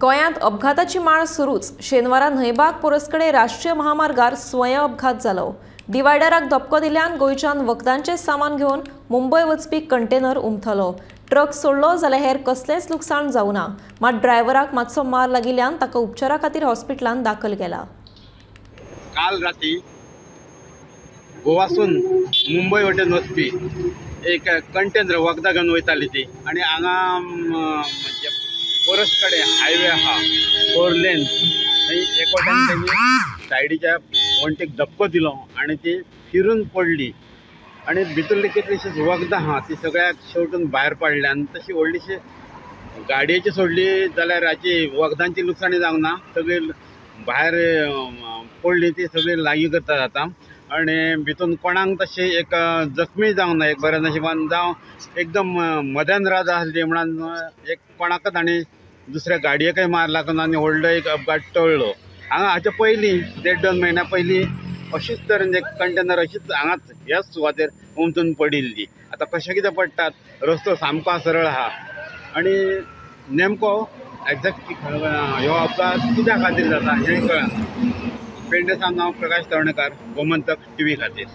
गोंयांत अपघाताची माळ सुरूच. शेनवारा न्हंयबाग पोरसकडे राष्ट्रीय महामार्गार स्वयं अपघात जालो. डिवायडराक धपको दिल्यान गोंयच्यान वखदांचें सामान घेवन मुंबय वचपी कंटेनर उमथलो. ट्रक सोडलो जाल्यार हेर कसलेंच लुकसाण जावना. मात ड्रायव्हराक मातसो मार लागिल्ल्यान ताका उपचारा खातीर हॉस्पिटलांत दाखल केला. काल राती गोवासून मुंबय वटेन वचपी एक कंटेनर वखदां घेवन वयताली ती आनी हांगा म्हणजे पोरस कडेन हायवे आहा 4 लेन, थंय एक वटेन तेणी सायडीच्या वण्टीक धपको दिलो आनी ती फिरून पडली आनी भितरली कितलीशीच वखदां आहा ती सगळ्याक शेवटून भायर पडल्या आनी तशी व्हडलीशी गाडयेची सोडली जाल्यार हाची वखदांची लुकसाणी जावंक ना, सगळी भायर पडली ती सगळी लागीं करतात आतां आनी भितून कोणाक तशी एक जखमी जावंक ना, एक बऱ्या नशिबान जावं एकदम मध्यान रात आसली म्हणून एक कोणाकच आनी दुसऱ्या गाडयेकय मार लागून आनी व्हडलो एक अपघात टळ्ळो. हांगा हाच्या पयलीं 1.5-2 म्हयन्या पयलीं अशीच तरेन एक कंटेनर अशीच हांगाच ह्याच सुवातेर उमथून पडिल्ली. आतां कशें कितें पडटात, रस्तो सामको सरळ आहा आनी नेमको एग्जॅक्ट ह्यो अपघात कित्या खातीर जाता हें कळना. पेडणे सावन हांव प्रकाश तवणेकर, गोमंतक टीव्ही खातीर.